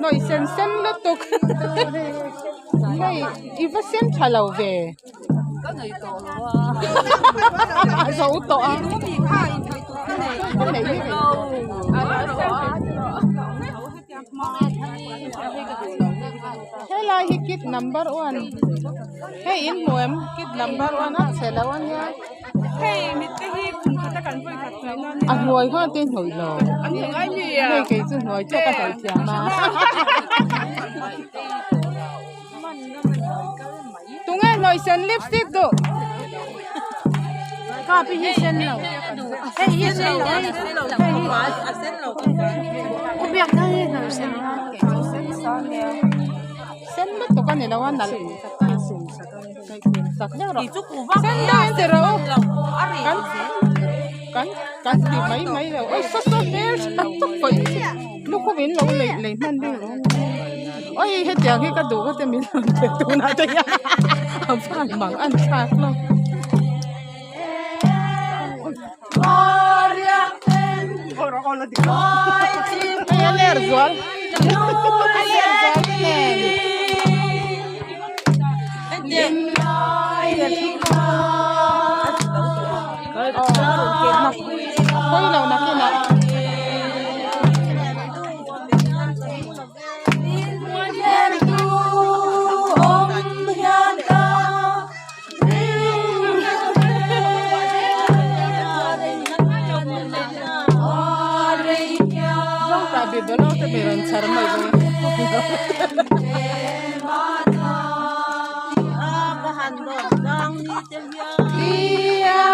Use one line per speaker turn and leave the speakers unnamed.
Hnawih sen sen lutuk hei i va sen tha lo ve a zo tawh a ka neih hi helai hi kid number one hei in hmu em kid number one a chhe lo ania. A hnuai nghal te hnawih lo hei kei chu hnuai chiah ka hnawih thiam a tunge hnawih sen lipstick duh sen lutuk a ni lo a nalh. Sen deuh in ti rawh u kan kan kan ti mai mai lo oi saw saw hmel tha tak pawh lukhum in lo lei lei hman vel lo oi hetiang hi ka duh ka ti min rawn pe tunah te hian a van mang an thlak hlawm. Hei a ler zual a ler zual te nen. Pawi lo nakinah. Zawngtah bi belo te ber an chhar mai bawk a.